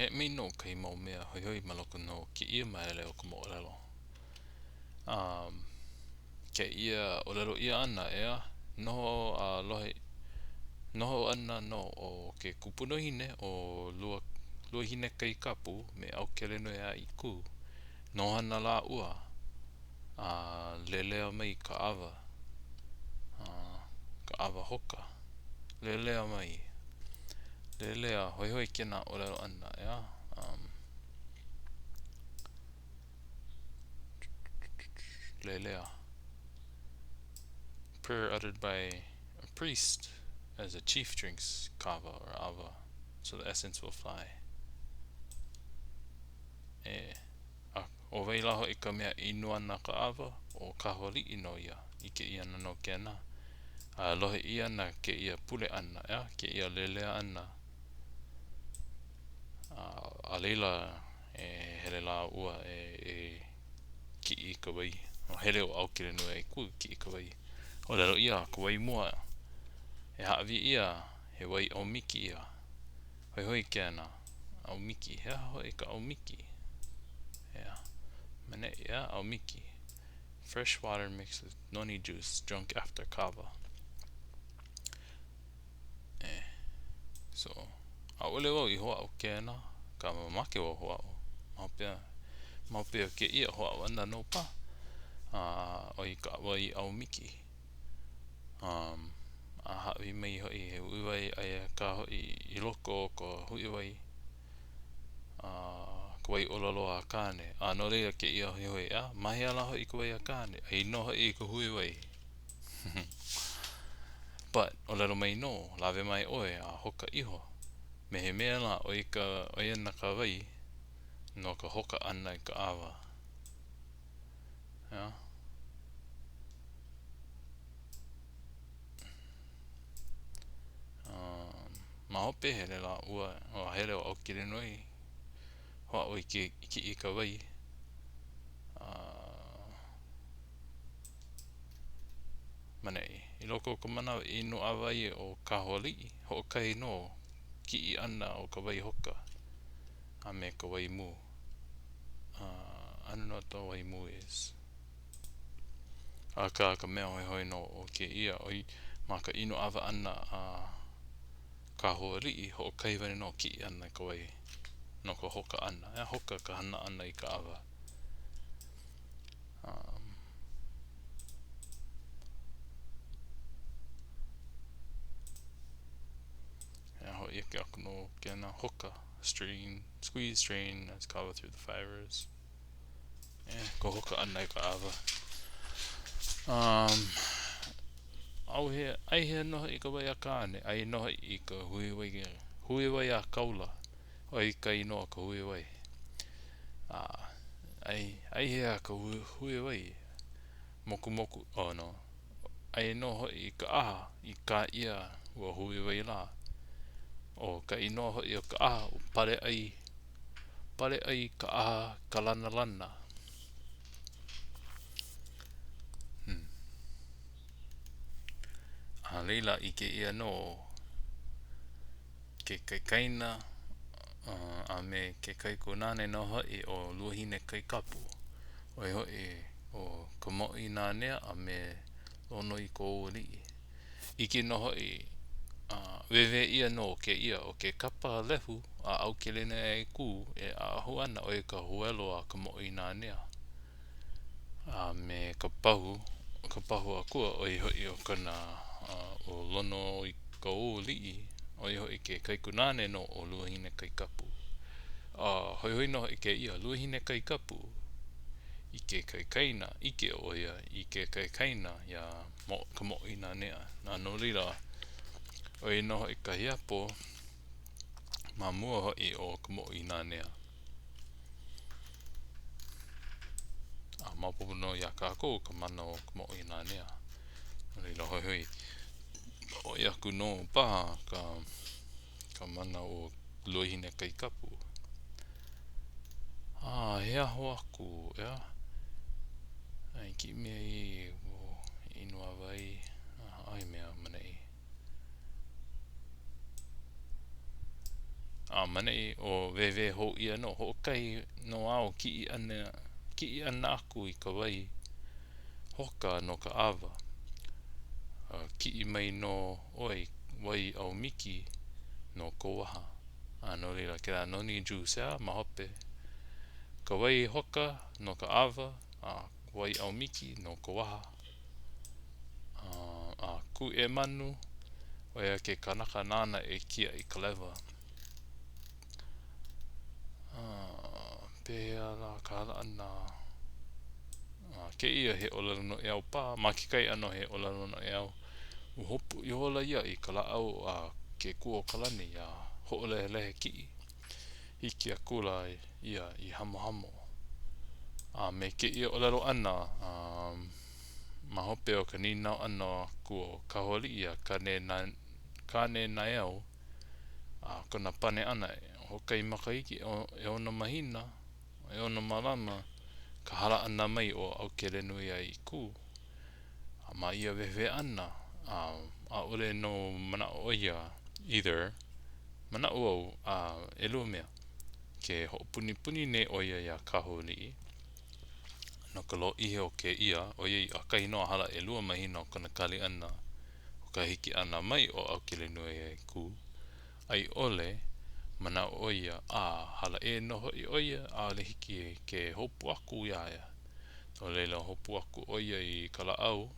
He mai nō kahi mau mea hoihoi ma loko nō o kēia māhele o ka moʻolelo. Um, kēia ʻōlelo ʻia ʻana, ʻeā, noho a lohe, noho ana nō ʻo ke kupunahine ʻo Lua, Luahinekaikapu me ʻAukelenuiaʻīkū. Noho ana lāua a lelea mai ka ʻawa, ka ʻawa hoka. Lelea mai. Lelea, hoihoi kēnā ʻōlelo ʻana, ʻeā? Um, lelea. Prayer uttered by a priest as a chief drinks kava or ava, so the essence will fly. E, a ʻo wai lā hoʻi ka mea e inu ana ka ʻawa? ʻO Kahoaliʻi nō ia. ʻIke ʻia ana nō kēnā. A lohe ʻia ana kēia pule ʻana, ʻeā, kēia lelea ʻana. A, a laila, e hele lāua e, e kiʻi i ka wai. O hele ʻo ʻAukelenuiaʻīkū e kiʻi i ka wai. ʻŌlelo ʻia ka wai mua e hāʻawi ʻia he wai ʻaumiki ia. Hoihoi kēnā. ʻAumiki. He aha hoʻi ka ʻaumiki? ʻEā. Maneʻi, ʻeā, ʻaumiki. Fresh water mixed with noni juice drunk after kava. E. So, ʻaʻole wau i hoʻāʻo kēnā, akā mamake wau hoʻāʻo. Ma hope, ma hope o kēia hoʻāʻo ʻana nō paha. A, ʻo ia ka wai ʻaumiki. Um, a hāʻawi mai hoʻi he huiwai aia kā hoʻi i loko o ka huiwai a ka wai ola loa a Kāne. A no laila kēia hoihoi, ʻeā, ma hea lā hoʻi ka wai a Kāne? Ai nō hoʻi i ka huiwai. But, ʻōlelo mai nō, lawe mai ʻoe a hoka iho. Me he mea lā, ʻo ia ka, ʻo ia ana ka wai no ka hoka ʻana i ka ʻawa. ʻEā? Um, ma hope hele lāua, ua hele ʻo ʻAukelenuiaʻīkū, hoʻāʻo i ke kiʻi i ka wai. Uh, maneʻi. I loko o ka manawa i inu ʻawa ai ʻo Kahoaliʻi, hoʻokahi nō kiʻi ʻana o ka wai hoka a me ka wai mū. Uh, I don't know what the wai mū is. Akā, ka mea hoihoi nō o kēia, ʻoi ma ka inu ʻawa ʻana a Kahoaliʻi, hoʻokahi wale nō kiʻi ʻana i ka wai no ka hoka ʻana. E hoka ka hana ʻana i ka ʻawa. Um, e hōʻike aku nō kēnā hoka, strain, squeeze strain as kava through the fibers. E, ka hoka ʻana i ka ʻawa. Um, ʻauhea, aihea nō hoʻi ka wai a Kāne, ai nō hoʻi i ka huiwai, huiwai a Kaula. ʻO ia ka inoa o ka huiwai. A, ai, aihea ka huiwai, mokumoku, oh no, ai nō hoʻi i ka ʻaha i kā ʻia ua huiwai lā. ʻO ka inoa hoʻi o ka ʻaha, ʻo Paleʻai Paleʻai ka ʻaha kalanalana. Hmm. A laila, ʻike ʻia nō ke kaikaina a me ke kaikunāne nō hoʻi o Luahinekaikapu, ʻo ia hoʻi ʻo Ka Mōʻīnanea a me Lonoikaoualiʻi. ʻIke nō hoʻi, a wēwē ʻia nō kēia ʻo ke kapa lehu a ʻAukelenuiaʻīkū e ʻaʻahu ana ʻo ia ka huelo a Ka Mōʻīnanea a me ka pahu, ka pahu akua ʻo ia hoʻi ʻo kona ʻo Lonoikaoualiʻi, ʻo ia hoʻi ke kaikunāne nō o Luahinekaikapu. A hoihoi nō hoʻi kēia, Luahinekaikapu i ke kaikaina, ʻike ʻo ia i ke kaikaina iā Ka Mōʻīnanea. A no laila, ʻo ia nō hoʻi ka hiapo ma mua hoʻi o Ka Mōʻīnanea. A maopopo nō iā kākou ka mana o Ka Mōʻīnanea. No laila, hoihoi, ʻoi aku nō paha ka, ka mana o Luahinekaikapu. A he aho aku, ʻeā? A i kiʻi mea i inu ʻawa ai, ʻaʻohe mea maneʻi. A ma ʻaneʻi o wēwē hou ʻia nō. Hoʻokahi nō au kiʻi ʻana, kiʻi ʻana aku i ka wai hoka no ka ʻawa. A kiʻi mai nō ʻoe i wai ʻaumiki no kou waha. A no laila, kēlā noni juice, ʻeā, ma hope. Ka wai hoka no ka ʻawa, a wai ʻaumiki no ka waha. A kūʻē manu, ʻo ia ke kanaka nāna e kiaʻi ka lewa. Pehea lā ka hala ʻana? A kēia he ʻōlelo noʻeau paha, ma kekahi ʻano he ʻōlelo noʻeau. Ua hopu ihola ia i ka lāʻau a Kekūokalani iā Hoʻolehelehe Kiʻi. Hiki akula ia i Hamohamo. A me kēia ʻōlelo ʻana, ma hope o ka nīnau ʻana aku o Kahoʻoaliʻi iā Kānenaiau, a kona pane ʻana, hoʻokahi makahiki, ʻeono mahina, ʻeono malama ka hala ʻana mai o ʻAukelenuiaikū. A ma ia wehewehe ʻana, a ʻaʻole nō manaʻo ʻo ia, either, manaʻo au, a ʻelua mea, ke hoʻopunipuni nei ʻo ia iā Kahoʻoaliʻi no ka lōʻihi o kēia, ʻoiai ʻakahi nō a hala ʻelua mahina o kona kali ʻana o ka hiki ʻana mai o ʻAukelenuiaikū, a i ʻole, manaʻo ʻo ia, a hala ʻē nō hoʻi ʻo ia, ʻaʻole hiki ke hopu aku iā ia. No laila, hopu aku ʻo ia i ka lāʻau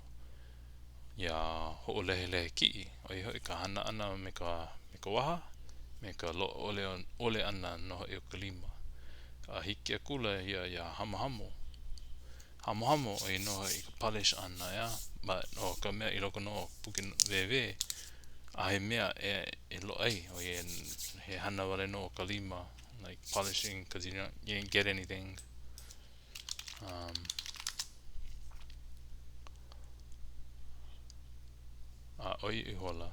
iā Hoʻolehelehe Kiʻi, ʻo ia hoʻi ka hana ʻana me ka me ka waha, me ka loaʻa ʻole ʻole ʻana nō hoʻi o ka lima. A hiki akula ia iā Hamohamo. Hamohamo, ʻo ia nō hoʻi ka polish ʻana, ʻeā? But ʻo ka mea i loko nō o ka puke wēwē, ʻaʻohe mea e e loaʻa ai, ʻo ia he hana wale nō o ka lima, like polishing cause you don't you didn't get anything. Um, a ʻo ia ihola.